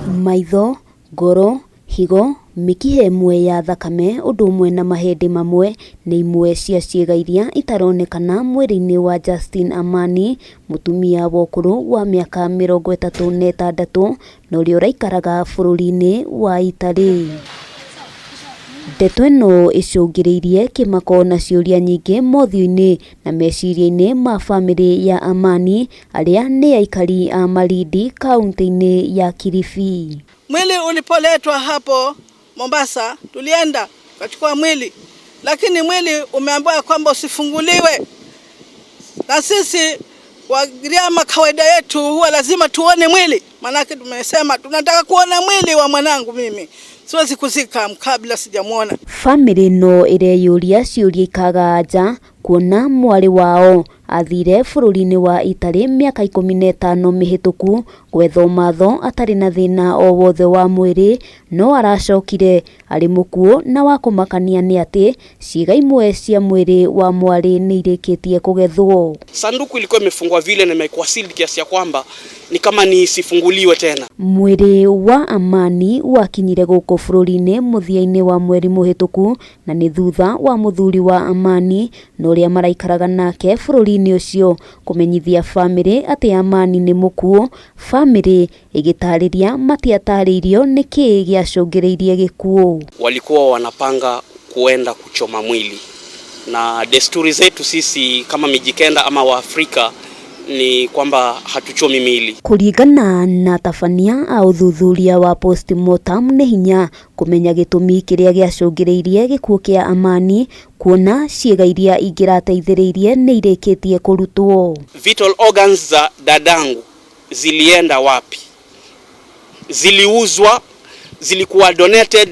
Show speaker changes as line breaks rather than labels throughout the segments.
Maitho, ngoro, higo, mĩkiha ĩmwe ya thakame ũndũ ũmwe na mahĩndĩ mamwe nĩ imwe cia ciĩga iria itaronekana mwĩrĩ-inĩ wa Justine Amani, mũtumia wa ũkũrũ wa mĩaka 36 na ũrĩa ũraikaraga bũrũri-inĩ wa Italy. Ndeto ĩno ĩcũngĩrĩirie kĩmako na ciũria nyingĩ mothiũ-inĩ na meciria-inĩ ma bamĩrĩ ya Amani arĩa nĩ aikari a Malindi kaunti-inĩ ya Kilifi.
Mwili ulipoletwa hapo Mombasa, tulienda tukachukua mwili, lakini mwili umeambiwa kwamba usifunguliwe, na sisi Wagiriama kawaida yetu huwa lazima tuone mwili, maanake tumesema tunataka kuona mwili wa mwanangu. Mimi siwezi kuzika kabla sijamuona.
Bamĩrĩ ĩno ĩreyũria ciũria ikaga anja kuona mwarĩ wao athire bũrũri-inĩ wa Italy mĩaka 15 mĩhĩtũku gwetha ũmatho atarĩ na thĩna o wothe wa mwĩrĩ, no aracokire arĩ mũkuũ, na wa kũmakania nĩ atĩ ciĩga imwe cia mwĩrĩ wa mwarĩ nĩ irĩkĩtie kũgethwo.
Sanduku ilikuwa imefungwa vile na imekuwa sealed kiasi ya kwamba ni kama ni isifunguliwe tena.
Mwĩrĩ wa Amani wakinyire gũkũ bũrũri-inĩ mũthia-inĩ wa mweri mũhĩtũku, na nĩ thutha wa mũthuri wa Amani na ũrĩa maraikaraga nake bũrũri-inĩ ũcio kũmenyithia bamĩrĩ atĩ Amani nĩ mũkuũ. Bamĩrĩ ĩgĩtarĩria matiatarĩirio nĩkĩĩ gĩacũngĩrĩirie gĩkuũ.
Walikuwa wanapanga kuenda kuchoma mwili, na desturi zetu sisi kama Mijikenda ama Waafrika ni kwamba hatuchomi miili.
Kũringana na atabania a ũthuthuria wa postmortem, nĩ hinya kũmenya gĩtũmi kĩrĩa gĩacũngĩrĩirie gĩkuũ kĩa Amani, kuona ciĩga iria ingĩrateithĩrĩirie nĩ irĩkĩtie kũrutwo.
Vital organs za dadangu zilienda wapi? Ziliuzwa? Zilikuwa donated?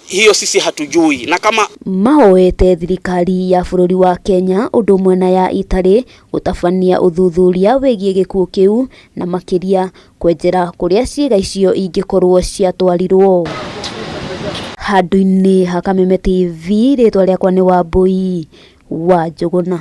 Hiyo sisi hatujui, na kama
Mahoete thirikari ya bũrũri wa Kenya ũndũ ũmwe na ya Italy gũtabania ũthuthuria wĩgiĩ gĩkuũ kĩu, na makĩria kwenjera kũrĩa ciĩga icio ingĩkorwo ciatwarirwo. Handũ-inĩ ha Kameme TV, rĩtwa rĩakwa nĩ Wambui wa Njũgũna.